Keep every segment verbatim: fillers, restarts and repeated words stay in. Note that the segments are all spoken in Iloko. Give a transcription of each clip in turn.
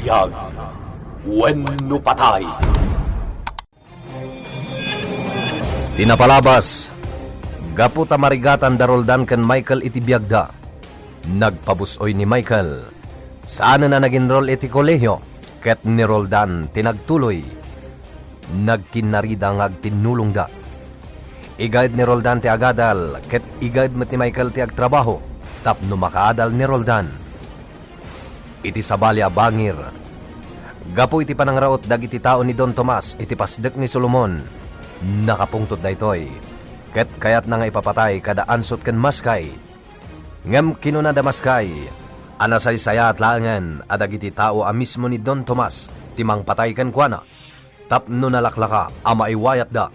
Biag wenno patay. Ti napalabas, gapu ta marigatan da Roldan ken Michael iti biagda, nagpabus-oy ni Michael. Saanen a nag-enroll iti kolehio, ket ni Roldan ti nagtuloy. Nagkinnarida nga agtinnulongda. Igaed ni Roldan ti agadal, ket igaed met ni Michael ti agtrabaho tapno makaadal ni Roldan. Iti sabali a bangir, gapu iti panangraot dagiti tao ni Don Tomas iti pasdek ni Solomon, nakapungtot daytoy, ket kayatna nga ipapatay kada ansot ken maskay. Ngem kinuna da maskay a nasaysayaat laengen a dagiti tao a mismo ni Don Tomas ti mangpatay kenkuana tapno nalaklaka a maiwayatda.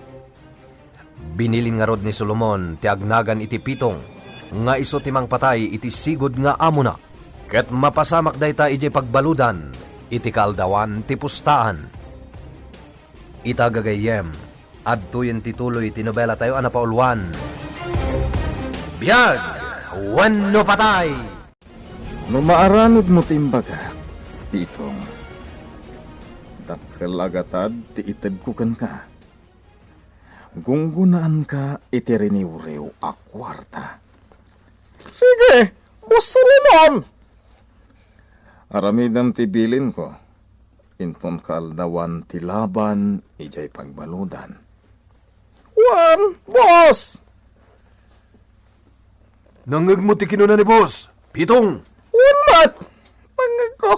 Binilin ngarud ni Solomon ti agnagan iti Pitong nga isu ti mangpatay iti sigud nga amona, ket mapasamak dayta idiay pagbaludan iti kaaldawan ti pustaan. Ita, gagayyem, adtoyen ti tuloy ti nobelatayo a napauluan, Biag wenno Patay! No maaramidmo ti imbagak, Pitong, dakkel a gatad ti itedko kenka. Gunggonaanka iti riniwriw a kuarta. Sige, Boss Solomon! Aramidem ti bilinko. Inton kaaldawan ti laban idiay pagbaludan. Wen, boss! Nangngegmo ti kinuna ni boss, Pitong? Wen met! Nangngegko,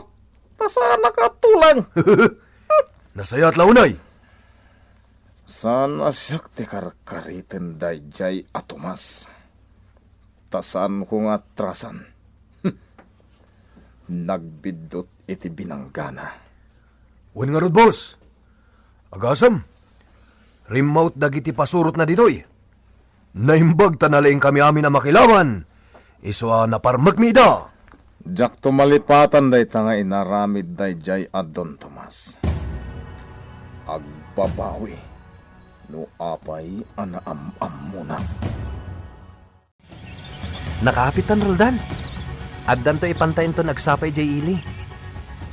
ta saanak a tulang. Nasayaat la unay. Saan a siak ti karkariten daydiay a Tomas. Ta saanko nga atrasan. Nagbiddut iti binanggana. Wen ngarud, boss. Agasem, rimmaut dagiti pasurotna ditoy. Naimbag ta nalainkami amin a makilaban, isu a naparmekmi ida. Diakto malipatan dayta nga inaramid daydiay a Don Tomas. Agbabawi no apay a naam-ammona. Nakaapit tan, Roldan. Addanto ipanta inton agsapa idiay ili.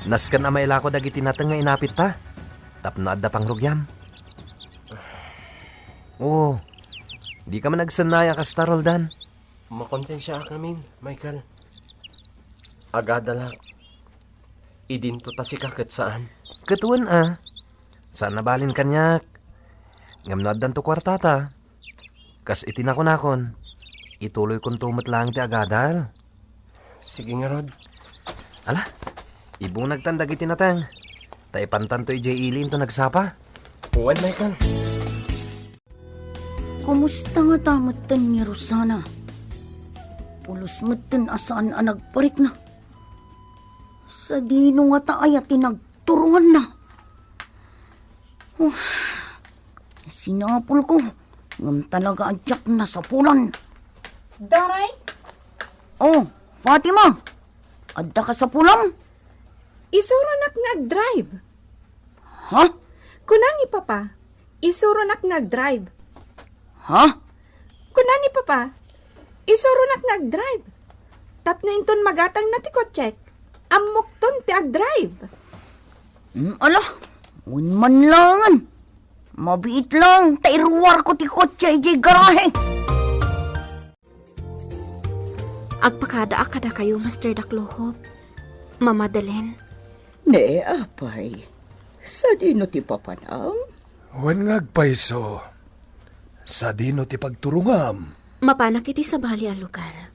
Nasken a mailako dagiti nateng nga inapitta tapno adda pangrugiam. Oo, dika man agsennay a kasta, Roldan. Makonsensiaakamin, Michael. Agadalak. Idinto ta sika ket saan. Ket wen a. Saan a balin kaniak. Ngem no addanto kuartata, kas iti nakunakon, ituloykonto met laeng ti agadal. Sige ngarud. Ala, ibunagtan dagiti nateng. Ta ipantanto idiay ili inton agsapa. Wen, Michael. Kumusta ngata metten ni Rosana? Pulos metten a saan a nagparikna. Sadino ngata aya ti nagturonganna? Oh, sinapulko, ngem talaga a diak nasapulan. Doray? Oh, Fatima, adda kasapulam? Isuronak nga agdrive. Ha? Kuna ni Papa, isuronak nga agdrive. Ha? Kuna ni Papa, isuronak nga agdrive. Tapno inton magatangna ti kotsek, ammokton ti agdrive. Hmm, ala, wen man langen. Mabiit lang, ta iruarko ti kotse idiay garahe. Agpakadaak kadakayo, Master Daklohop, Mama Dalen. Ne, apay, sadino ti papanam? Wen nga agpayso, sadino ti pagturongam? Mapanak iti sabali a lugar.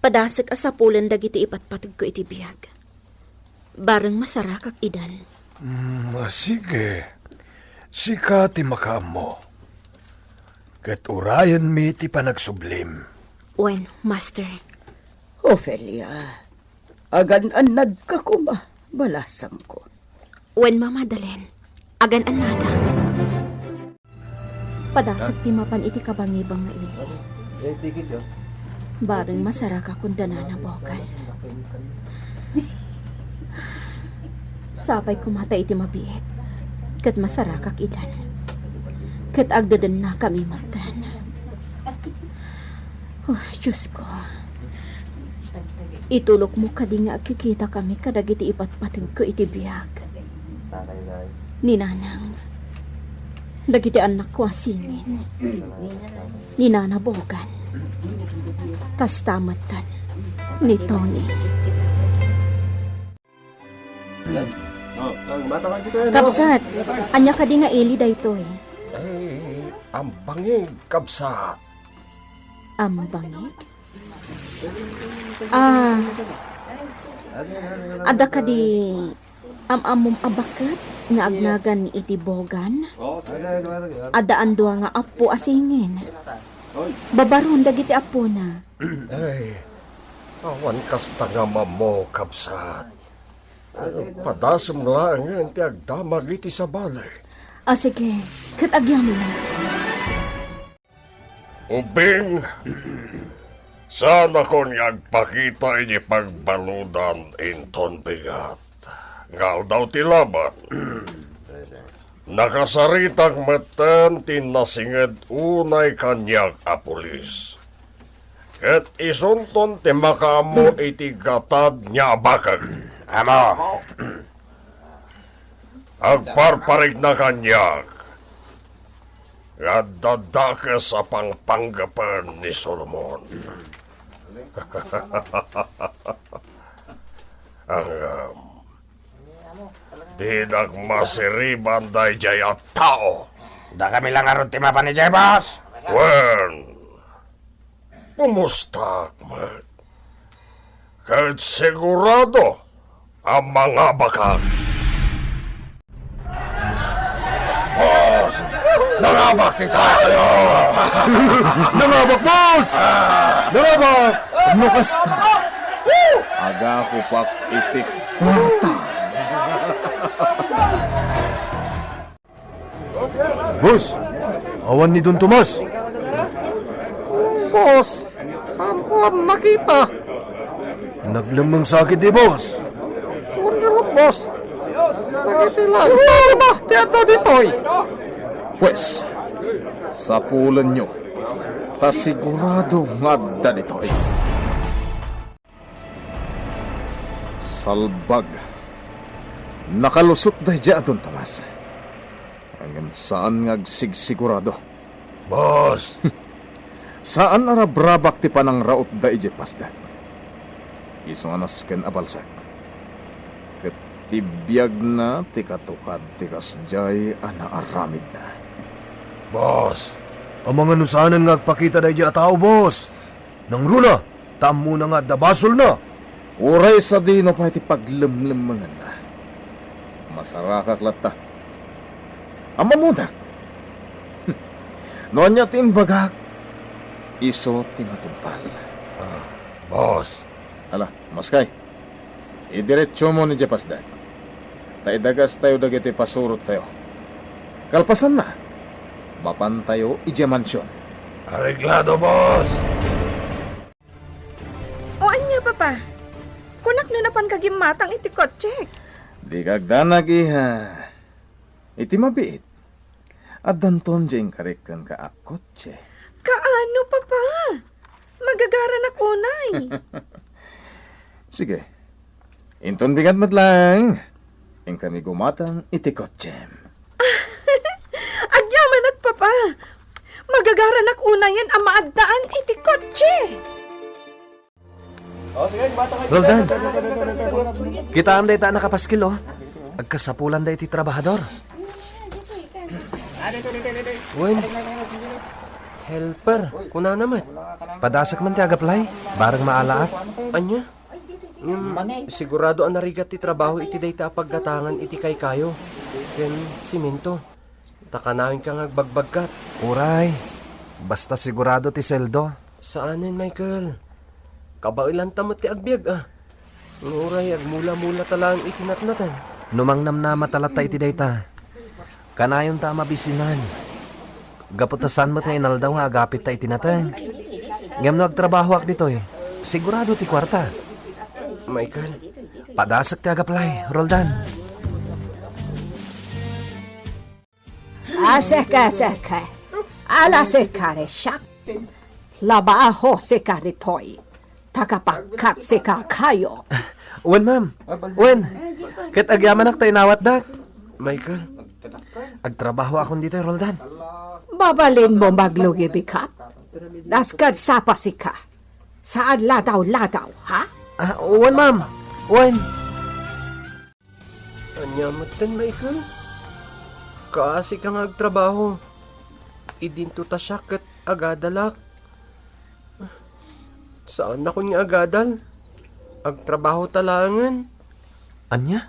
Padasek a sapulen dagiti ipatpateg ko iti biag. Bareng masarakak idan. Mm, sige. Sika ti makaammo. Ket urayenmi ti panagsublim. Wen, Master. Ofelia, agan-annadka koma, balasangko. Wen, Mama Dalen. Agan-annadak. Padasek ti mapan iti kabangibang nga ili. Bareng masarakakon da Nana Bogan. Sapay koma ta iti mabiit, ket masarakak idan. Ket agdedennakami metten. Oh, Diosko. Itulokmo kadi nga agkikitakami kadagiti ipatpategko iti biag? Ni Nanang, dagiti annakko a singin, ni Nana Bogan, kasta metten ni Tony. Kabsat, ania kadi nga ili daytoy? Ay, ambangig, kabsat. Ambangig? Ah, adda kadi am-ammom a baket nga agnagan iti Bogan? Addaan dua nga appo a singin. Babaron dagiti appona. Ay, awan kasta nga ammo, kabsat. Padasem laengen ti agdamag iti sabali. A, sige, ket agyamanak. Ubing, saanakon nga agpakita iti pagbaludan inton bigat nga aldaw ti laban. Nakasaritak metten ti nasinged unay kaniak a pulis. Ket isunton ti makaammo iti gatad nga abakek. Amo. Agparparigna kaniak nga adda dakes a pangpanggepen ni Solomon. Ngem, dinak masiriban daydiay a tao. Dakami la ngarud ti mapan idiay, boss. Wen, pumustak met. Ket sigurado a mangabakak. Boss! Nangabak ti tayo! Nangabak, boss! Nangabak! No kasta, agakupak iti kuarta. Boss, awan ni Don Tomas. Boss, saanko a nakita. Naglemmeng sakit di, boss. Wen ngarud, boss. Dagiti langdam ti adda ditoy. Pues, sapulenyo, ta sigurado nga adda ditoy. Salbag. Nakalusot daydiay a Don Tomas. Ngem saan nga agsigsigurado. Boss! Saan a rabrabak ti panangrautda idiay pasdak. Isu nga nasken a balsak. Ket ti biagna ti katukad ti kasdiay a naaramidna. Boss! Amangan no saanen nga agpakita daydiay a tao, boss. Nangruna, ta ammona nga adda basolna. Uray sadino pay ti paglemlemmenganna, masarakak latta. Ammonak. No ania ti imbagak, isu ti matungpal. Ah, boss. Ala, maskay. Idiretsomon idiay pasdak. Ta idagastayo dagiti pasurottayo. Kalpasanna, mapantayo idiay mansion. Areglado, boss! O ania, Papa? Kunak no napanka gimmatang iti kotsek. Dika agdanag, iha. Iti mabiit, addanton diay inkarik kenka a kotse. Kaano, Papa? Magagaranak unay. Sige. Inton bigat met laeng, inkami gumatang iti kotsem. Agyamanak, Papa. Magagaranak unayen a maaddaan iti kotse. Roldan, kitaem dayta a nakapaskil, o. Agkasapulan dayta ti trabahador. Wen, helper, kunana met. Padasek man ti agaplay, bareng maalaak. Ania? Ngem, sigurado a narigat ti trabaho iti dayta a paggatangan iti kaykayo ken simento. Ta kanayon ka nga agbagbagkat. Uray, basta sigurado ti sueldo. Saanen, Michael. Kabaelanta met ti agbiag, a. Nga uray agmula-mula ta laeng iti natnateng. No mangnamnama ta latta iti dayta, kanayonta a mabisinan. Gapu ta saan met nga inaldaw nga agapitta iti nateng. Ngem no agtrabahoak ditoy, sigurado ti kuarta. Michael. Padasek ti agaplay, Roldan. Aseke, aseke. Ala, sika ri siak. Labaho, sika ritoy. ta kapakkat sika kayo. Wen, ma'am. Wen. Ket agyamanak ta inawatdak. Michael. Agtrabahoakon ditoy, Roldan. Mabalinmo maglugi, bigat. Naskad sapa sika. Saan ladaw-ladaw, ha? Ah, wen, ma'am. Wen. Ania metten, Michael? Kaasi ka nga agtrabaho. Idinto ta siak ket agadalak. Saannakon nga agadal. Agtrabaho ta laengen. Ania?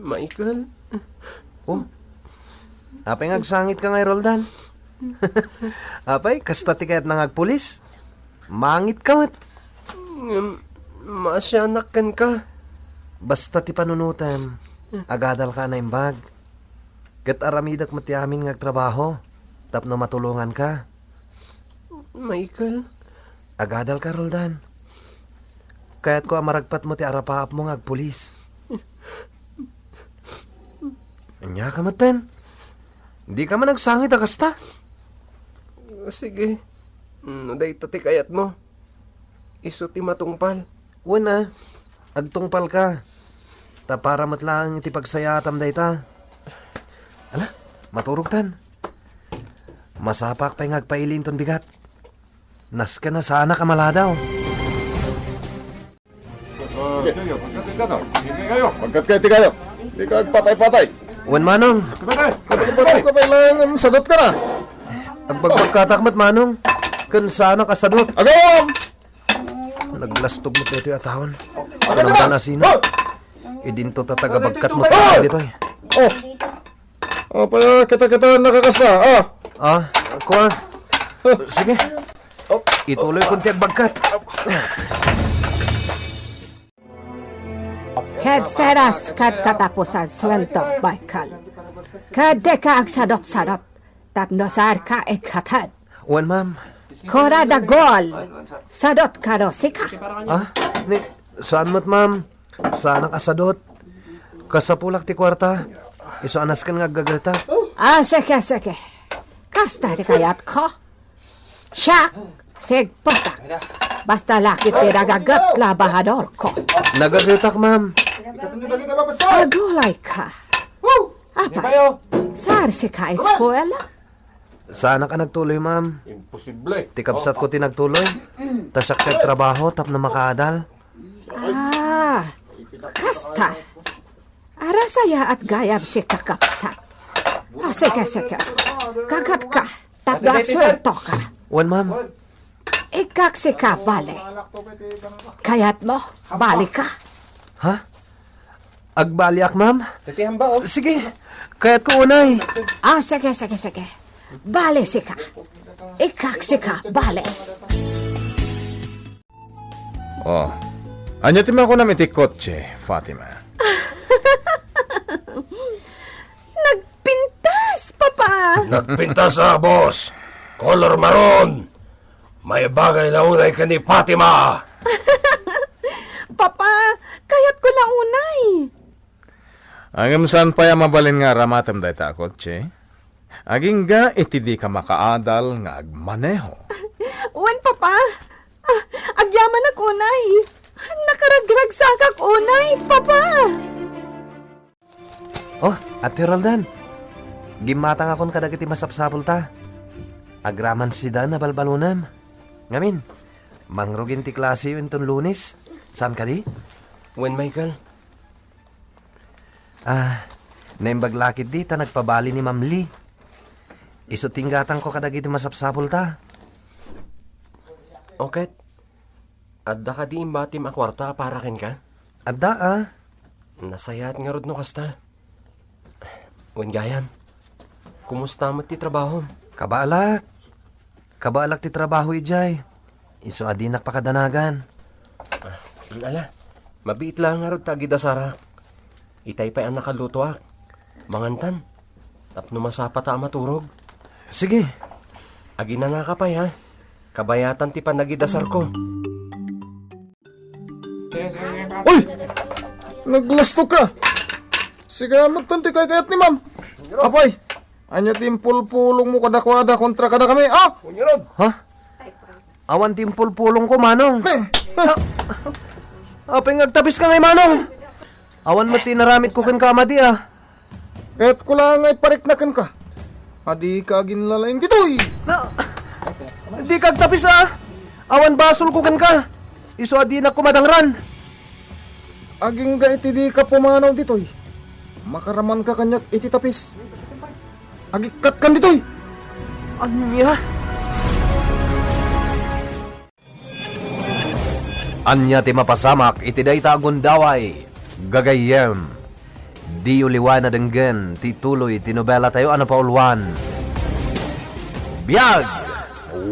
Michael. Oh. Apay nga agsangitka ngay, Roldan? Apay, kasta ti kayatna nga agpulis? Mangitka met. Ngem, maasianak kenka. Basta ti panunotem, agadalka a naimbag. Ket aramidek met ti amin nga agtrabaho tapno matulonganka. Michael. Agadalka, Roldan. Kayatko a maragpatmo ti arapaapmo nga agpulis. Ania ka metten? Dika man agsangit a kasta? Sige. No dayta ti kayatmo, isu ti matungpal. Wen a, agtungpalka. Ta para met laeng iti pagsayaatam dayta. Ala, maturogtan. Masapak pay nga agpaili inton bigat. Nasken a saanak a maladaw. Magkat kayo, tigayok. Di ka agpatay-patay. Wen, manong. Agpatay ka pay laeng, sadot ka na. Agbagbagkatak met, manong. Ken saanak a sadot. Agawam! Naglastog met daytoy a taon. Agawam! Ano ba na sino? Idinto ta tagabagkat met ditoy. Oh! Apay, ah, kita-kita nakakasta, ah. Ah, kuwan. Sige. Ituloy kon ti agbagkat. Ket seras ket katapusan sueldo, Michael. Ket dika agsadot-sadot tapno saanka ikkaten. Wen, ma'am. Kora dagol, sadot kano sika? Ah, ni, saan met, ma'am? Saanak a sadot. Kasapulak ti kuarta. Isu a nasken nga aggagetak. Ah, sige, sige. Kasta ti kayatko. Siak, sigpatak. Basta lakit ti nagaget, trabahadorko. Nagagetak, ma'am. Agulayka. Apay, saan sika eskuela? Saanak a nagtuloy, ma'am. Imposible. Ti kabsatko ti nagtuloy. Ta siak ti agtrabaho tapno makaadal. Ah, kasta. Ara sayaat gayam sika, kabsat. Ah, sige, sige. Kagatka, tapno agsueltoka. Wen, ma'am. Ikkak sika bale. Kayatmo, balika. Ha? Agbaliak, ma'am? Sige, kayatko unay. Ah, sige, sige, sige. Bale sika. Ikkak sika bale. Oh. Ania ti makunam iti kotse, Fatima? Nagpintas, Papa! Nagpintas a, boss. Color maroon. Maibagay la unay ken ni Fatima. Papa, kayatko la unay. Ngem saan pay a mabalin nga aramatem dayta a kotse? Agingga iti dika makaadal nga agmaneho. Wen, Papa. Ah, agyamanak unay. Nakaragragsakak unay, Papa. Oh, Ate Roldan. Gimmatangakon kadagiti masapsapulta. Agraman sida nabalbalonem. Ngamin, mangrugin ti klasiyo inton Lunes. Saan kadi? Wen, Michael. Ah, naimbag la ketdi ta nagpabali ni Ma'am Lee. Isu ti inggatangko kadagiti masapsapulta. O ket, adda kadi imbatim a kuarta a para kenka? Adda, ah. Nasayaat ngarud no kasta. Wen gayam, kumusta met ti trabahom? Kabaalak. Kabaalak ti trabaho idiay. Isu a dinak pakadanagan. Ah, ala, mabiit la ngarud ta agidasarak. Itay pay a nakalutoak. Mangantan. Tapno masapata a maturog. Sige. Aginanaka pay, ha? Kabayatan ti panagidasarko. Uy! Naglastok ka! Sika met ti kaykayat ni ma'am. Apay, ania ti impulpulongmo kadakuada kontra kadakami, ah? Ha? Awan ti impulpulongko, Manong. Eh. Ah, apay nga agtapiska ngay, Manong? Awan met ti inaramidko kenka a madi, a. Kayatko laeng nga iparikna kenka a dika aginlalaing ditoy. Ah, dika agtapis, a. Awan basolko kenka. Isu a dinakko madangran. Agingga iti dika pumanaw ditoy, makaramanka kaniak iti tapis. Agikkat kan ditoy! Ania? Ania ti mapasamak iti dayta a gundaway, gagayyem? Diyo liwaen a denggen ti tuloy ti nobelatayo a napauluan, Biag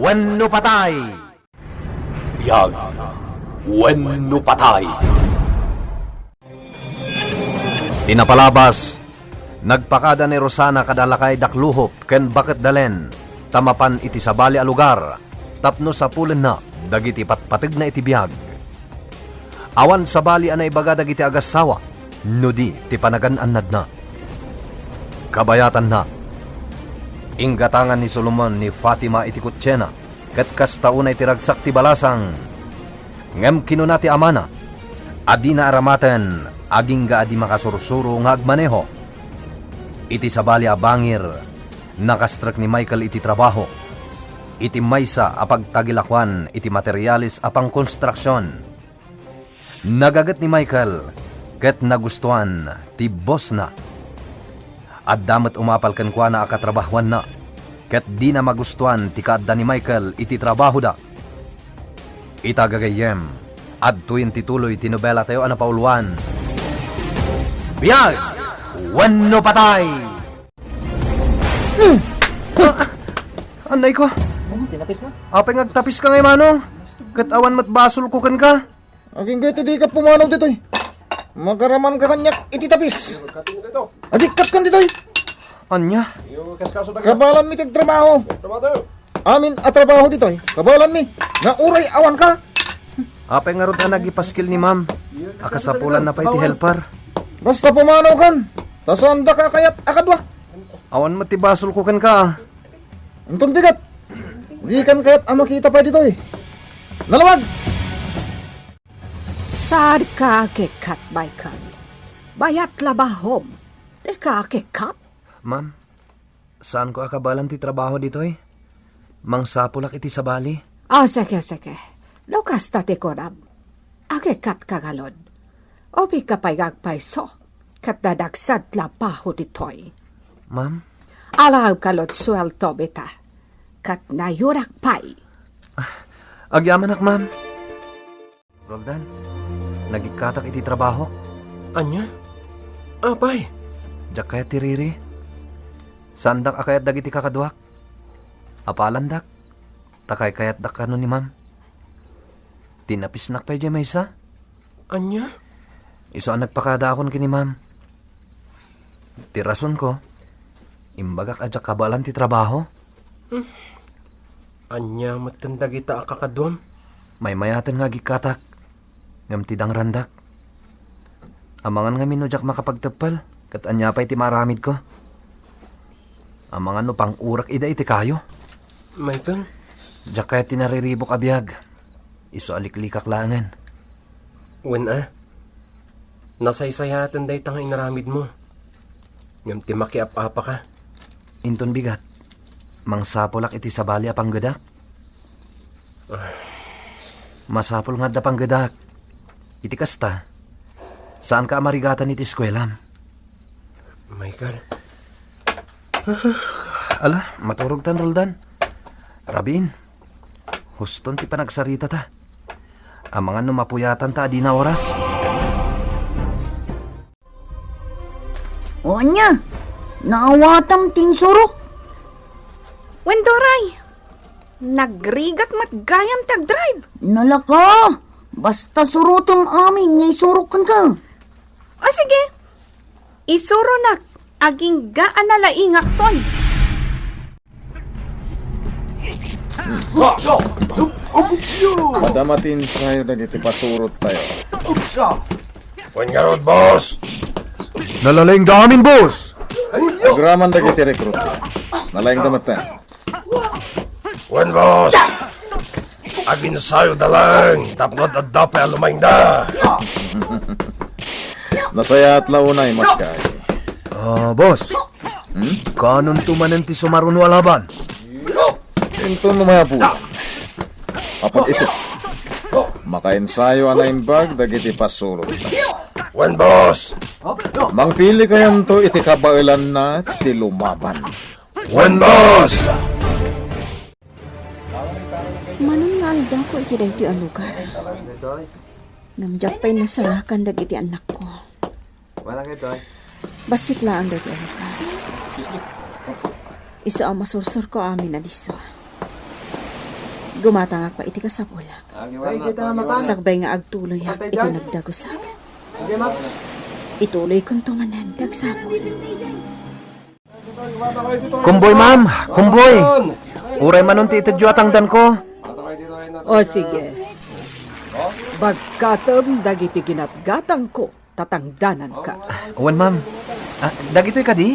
wenno Patay! Biag wenno patay. Ti napalabas, nagpakada ni Rosana kada lakay Dakluhop ken Baket Dalen, ta mapan iti sabali a lugar tapno sapulenna dagiti patpategna iti biag. Awan sabali a naibaga dagiti agassawa no di ti panagan-annadna. Kabayatanna, inggatangan ni Solomon ni Fatima iti kotsena, ket kasta unay ti ragsak ti balasang. Ngem kinuna ti amana a dina aramaten agingga a di makasursuro nga agmaneho. Iti sabali a bangir, nakastrek ni Michael iti trabaho iti maysa a pagtagilakoan iti materiales a pangkonstruksion. Nagaget ni Michael ket nagustuan ti bosna. Adda met umapal kenkuana a katrabahoanna, ket dina magustuan ti kaadda ni Michael iti trabahoda. Ita, gagayyem, adtoyen ti tuloy ti nobelatayo a napauluan, Biag wenno Patay! Ah! Anayko! Ano, tinapis na? Apay nga agtapiska ngay, Manong? Ket awan met basolko kenka. Agingga iti dika pumanaw ditoy, makaramanka kaniak iti tapis. Agikkat kan ditoy! Ania? Kabaelanmi ti agtrabaho. Amin a trabaho ditoy, kabaelanmi nga uray awanka. Apay ngarud a nagipaskil ni Ma'am a kasapulanna pay ti helper? Basta pumanawkan, ta saandaka a kayat a kadua. Awan met ti basolko kenka. Inton bigat, dikan kayat a makita pay ditoy. Nalawag! Saanka a kekkat, Michael? Bayat la bahom. Dika kekkat? Ma'am, saanko a kabaelan ti trabaho ditoy. Mangsapulak iti sabali. Ah, sige, sige. No kasta ti kunam, agikkatka ngarud. Ubingka pay nga agpayso, ket nadagsen ti trabaho ditoy. Ma'am? Alaem ngarud sueltom ita, ket nayunak pay. Ah, agyamanak, ma'am. Roldan, nagikkatak iti trabahok. Ania? Apay? Diak kayat ti riri. Saandak a kayat dagiti kakaduak. Apalandak, ta kaykayatdak kano ni Ma'am. Tinapisnak pay diay maysa. Ania? Isu a nagpakadaakon ken ni Ma'am. Ti rasonko, imbagak a diak kabaelan ti trabaho. Hmm. Ania metten dagita a kakaduam? Maymayaten nga agikkatak, ngem ti dangrandak. Amangan ngamin no diak makapagteppel, ket ania pay ti maaramidko? Amangan no pang-urak ida iti kayo? Michael? Diak kayat ti nariribuk a biag. Isu a liklikak laengen. Wen a, nasaysayaten dayta nga inaramidmo. Ngem ti makiap-apaka. Inton bigat, mangsapulak iti sabali a panggedak. Ah. Masapul nga adda panggedak. Iti kasta, saanka a marigatan iti eskuelam. Michael. Ala, maturogtan, Roldan. Rabiin. Huston ti panagsaritata. Amangan no mapuyatanta a dina oras. O ania, naawatam ti insurok? Wen, Doray, nagrigat met gayam ti agdrive. Nalaka, basta surotem amin nga isurok kenka. O sige, isuronak agingga a nalaingakton. Madama ti ensayo dagiti pasurottayo. Wen ngarud, boss! Nalalaingda amin, boss! Agraman dagiti rekrutyo. Nalaingda metten. Wen, boss! Aginsayoda laeng tapno adda pay a lumaingda. Nasayaat la unay, Maskay. Ah, boss. Hmm? Kanonto manen ti sumaruno a laban? Inton mayabulan. Apag-isip. Makaensayo a naimbag dagiti pasurot. Wen, boss. Mangpili kayanto iti kabaelanna ti lumaban. Wen, boss. Manon nga aldako iti daytoy a lugar. Ngem diak pay nasarakan dagiti annakko. Bassit laeng daytoy a lugar. Isu a masursurko amin a disso. Gumatangak pay iti kasapulak. Sakbay nga agtuloyak iti nagdagusag. Ituloykonto manen ti agsapul. Kumboy, ma'am! Kumboy! Uray manon ti itedyo a tangdanko. O, sige. Bagkatem dagiti ginatgatangko, ta tangdananka. Wen, ma'am. Ah, dagitoy kadi?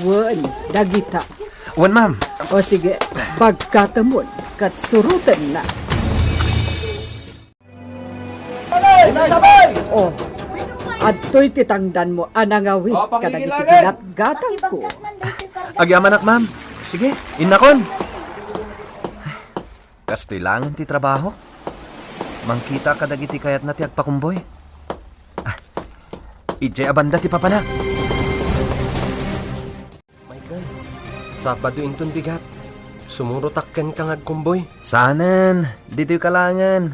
Wen, dagita. Wen, ma'am. O, sige. Bagkatemon, ket surotenna. O, adtoy ti tangdanmo a nangawit kadagiti ginatgatangko. Agyamanak, ma'am. Sige, innakon. Kastoy laengen ti trabahok. Mangkita kadagiti kayatna ti agpakumboy. Ah, idiay a banda ti papanak. Michael, Sabado inton bigat. Sumurotak kenka nga agkumboy. Saanen, ditoyka laengen.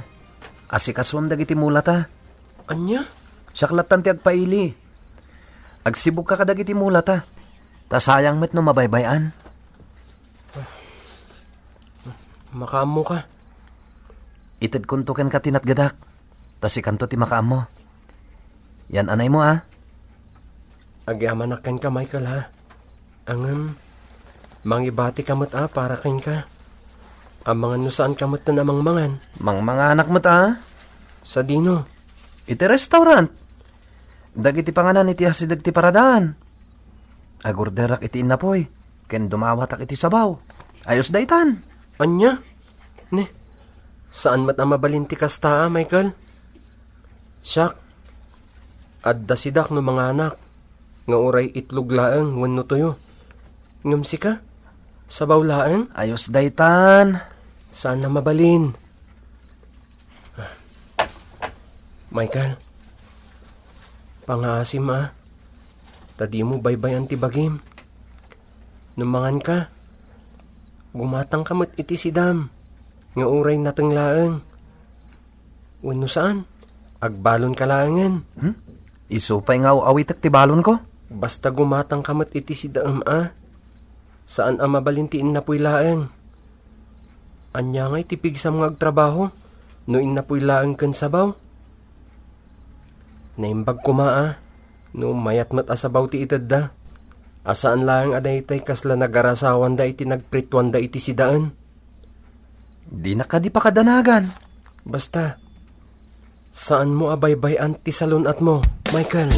Asikasuem dagiti mulata. Ania? Siak lattan ti agpaili. Agsibugka kadagiti mulata. Ta sayang met no mabaybay-an. Makaammoka. Itedkonto kenka ti natgedak. Ta sikanto ti makaammo. Yan-anaymo, a? Agyamanak kenka, Michael, ha? Ngem, mangibatika met a para kenka. Amangan no saanka metten a mangmangan. Mangmanganak met a? Sadino? Iti restaurant. Dagiti panganan iti asideg ti paradaan. Agorderak iti innapoy, ken dumawatak iti sabaw. Ayos daytan. Ania? Ne, saan met a mabalin ti kasta a, Michael? Siak, adda sidak no manganak, nga uray itlog laeng wenno tuyo. Ngem sika, sabaw laeng? Ayos daytan. Saan a mabalin. Michael, pangaasim a, ta dimo baybay-an ti bagim. No manganka, gumatangka met iti sidam, nga uray nateng laeng. Wenno saan, agbalonka laengen. Hmm? Isu pay nga aw-awitek ti balonko? Basta gumatangka met iti sidaem a, saan a mabalin ti innapoy laeng. Ania ngay ti pigsam nga agtrabaho no innapoy laeng ken sabaw? Naimbag koma a no mayat met a sabaw ti itedda, a saan laeng a daytay kasla nagarasawanda iti nagprituanda iti sidaen. Dinak kadi pakadanagan. Basta, saanmo a baybay-an ti salun-atmo, Michael.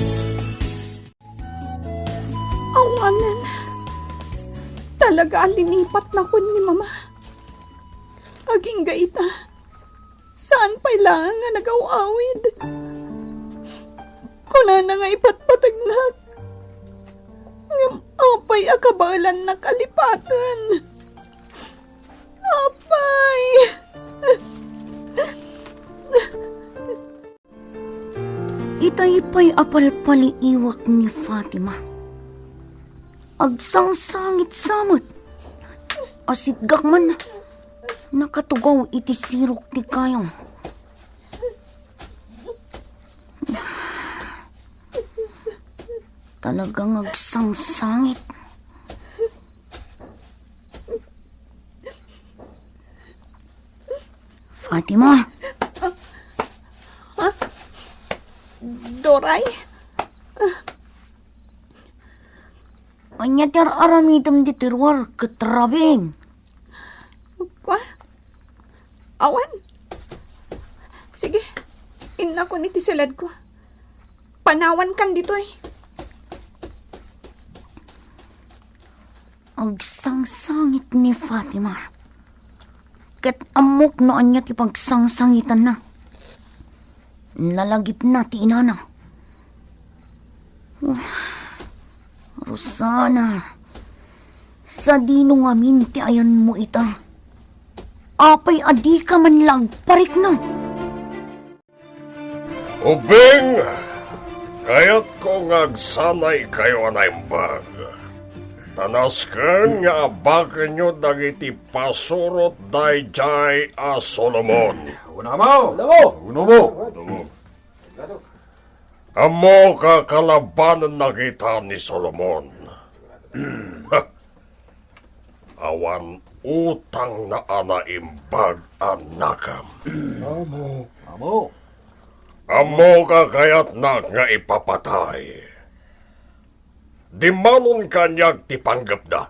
Awanen. Talaga a linipatnakon ni Mama. Agingga ita, saan pay laeng nga nagaw-awid. Kunana nga ipatpategnak. Ngem apay a kabaelannak a lipaten? Apay! Itay pay a palpaliiwak ni Fatima. Agsangsangit sa met. Asitgak man, nakatugaw iti sirok ti kayo. Talagang agsangsangit. Fatima! Ha? Doray? Ania ti ar-aramidem ditoy ruar ket rabing? Kua? Awan. Sige, innakon iti siledko. Panawankan ditoy. Agsangsangit ni Fatima. ket ammok no ania ti pagsangsangitanna. Nalagipna ti inana. Rosana, sadino ngamin ti ayanmo ita? Apay a dika man la agparikna? Ubing, kayatko nga agsanaykayo a naimbag. Ta nasken nga abakenyo dagiti pasurot daydiay a Solomon. Unamo! Unamo! Unamo! Ammok a kalabanenna kita ni Solomon. Awan utangna a naimbag a nakam. Amo. Amo. Ammok a kayatnak nga ipapatay. Dimmanon kaniak ti panggepda.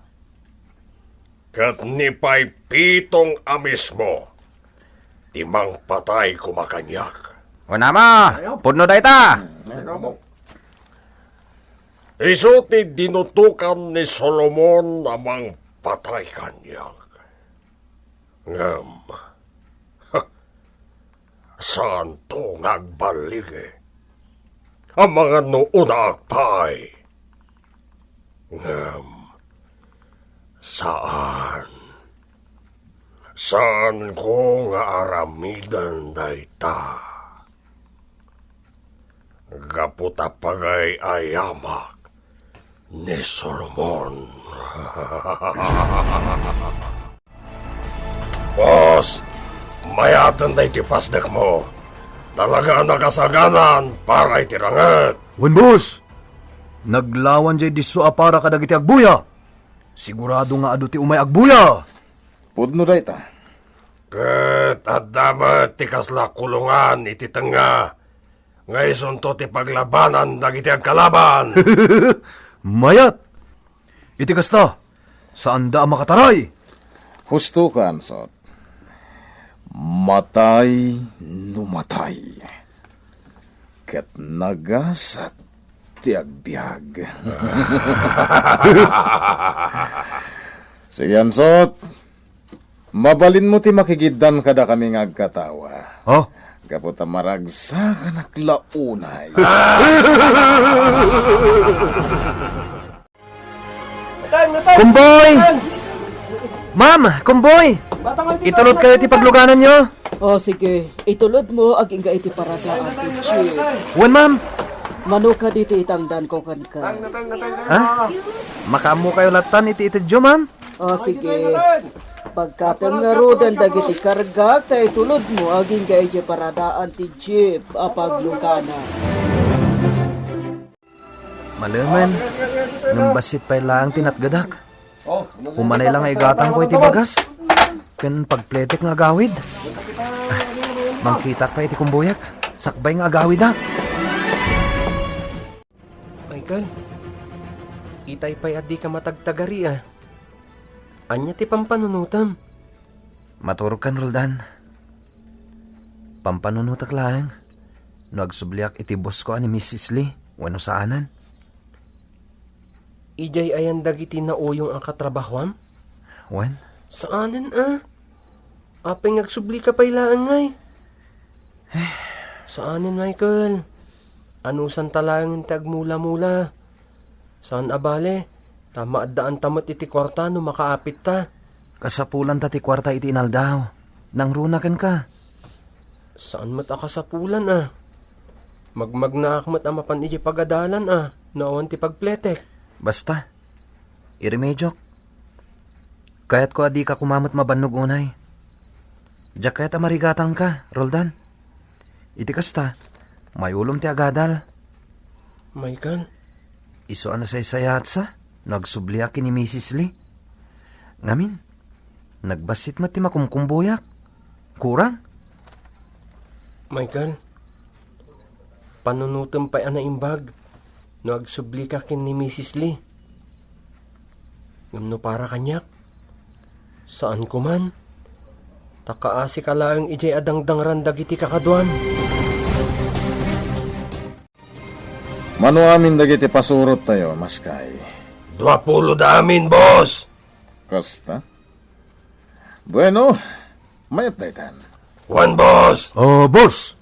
Ket ni pay pitong a mismo ti mangpatay koma kaniak. Unama, pudno dayta. Isu ti dinutokan ni Solomon a mangpatay kaniak. Ngem, saanto nga agballigi. Amangan no unaak pay. Ngem, saan. Saanko nga aramiden dayta. Gapu ta pagay-ayamak ni Solomon. Boss, mayaten daytoy pasdekmo. Talaga a nakasaganan para iti ranget. Wen, boss. Naglawan jay disso a para kadagiti agbuya. Sigurado nga adu ti umay agbuya. Pudno dayta. Ket adda met ti kasla kulongan iti tengnga nga isunto ti paglabanan dagiti agkalaban. Mayat! Iti kasta, saanda a makataray. Husto ka, Ansot. Matay no matay. Ket nagasat ti agbiag. Sige, Ansot. Mabalinmo ti makigiddan kadakami nga agkatawa. Ha? Gapu ta maragsakanak la unay. Kumboy! Ma'am, Kumboy! Itulod kayo ti paglugananyo. O, sige. Itulod mo agingga iti paradaan ti jeep. Wen, ma'am. Mano kadi ti itangdanko kenka? Ha? Makaammo kayo lattan iti itedyo, ma'am? O, sige. Pagkatem ngaruden dagiti kargak, ta itulod mo agingga iti paradaan ti jeep a paglugana. Malemen, ngem bassit pay laeng ti natgedak. Umanay la nga igatangko iti bagas ken pagpletek nga agawid. Mangkitak pay iti kumboyak, sakbay nga agawidak. Michael, itay pay a dika matagtagari a. Ania ti pampanunotem? Maturogkan, Roldan. Pampanunotek laeng no agsubliak iti boss ko a ni Missus Lee wenno saanen. Idiay ayan dagiti nauyong a katrabahoam? Wen? Saanen a. Apay nga agsublika pay laeng ngay? Saanen, Michael. Anusanta laeng ti agmula-mula. Saan a bale, ta maaddaanta met iti kuarta no makaapitta. Kasapulanta ti kuarta iti inaldaw. Nangruna kenka. Saan met a kasapulan a. Magmagnaak met a mapan iti pagadalan a no awan ti pagpletek. Basta, iremediok. Kayatko a dika koma met mabannog unay. Diak kayat a marigatangka, Roldan. Iti kasta, mayulom ti agadal. Michael? Isu a nasaysayaatsa no agsubliak ken ni Missus Lee. Ngamin, nagbassit met ti makumkumboyak. Kurang? Michael, panunotem pay a naimbag no agsublika ken ni Missus Lee. Ngem no para kaniak, saanko man, ta kaasika laeng idiay adangdangran dagiti kakaduam. Mano amin dagiti pasurottayo, maskay? Duapulo da amin, boss. Kasta? Bueno, Mayat daytan. Wen, boss! Oh, boss!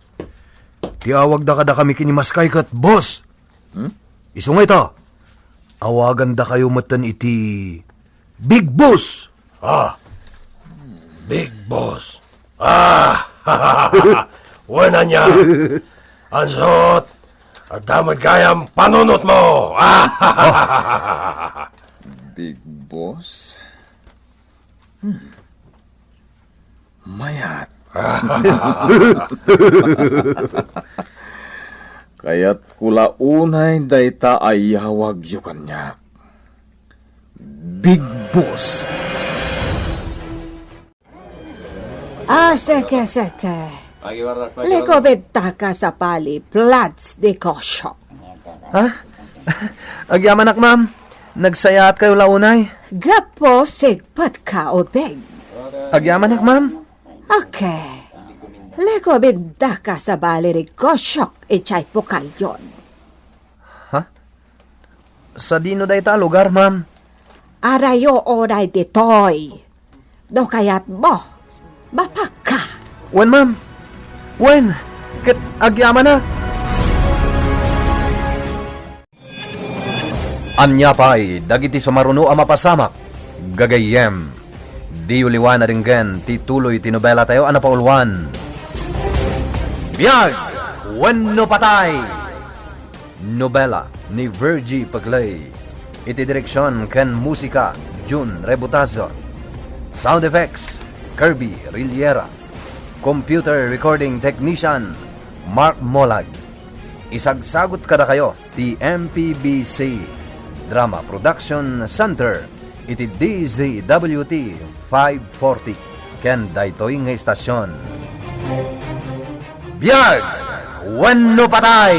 Ti awagda kadakami ken ni Maskay ket boss. Hmm? Isu nga ita, awagandakayo metten iti Big Boss. Ah, Big Boss. Ah, wen ania? Ansot, adda met gayam panunotmo. Ah, Big Boss? Hmm. Mayat. Kayatko la unay dayta a iyawagyo kaniak. Big Boss. Ah, sige, sige. Likobidta ka sabali, Plads de Kosyo. Ha? Agyamanak, ma'am. Nagsayaatkayo la unay? Gapu sigpet ka, Obeng. Agyamanak, ma'am. Okay. Likobidta ka sabali, Kosyok, idiay pukalyon. Ha? Sadino dayta a lugar, ma'am? Adayo unay ditoy. No kayatmo, mapagka. Wen, ma'am. Wen, ket agyamanak. Ania pay dagiti sumaruno a mapasamak, gagayyem? Diyo liwan a denggen ti tuloy ti nobelatayo a napauluan, Biag wenno Patay! Nobela ni Virgie Pegley. Iti direksion ken musika, Jun Rebutazo. Sound effects, Kirby Riliera. Computer recording technician, Mark Molag. Isagsagut kadakayo ti M P B C Drama Production Center iti D Z W T five forty ken daytoy nga istasion. Biag wenno patay!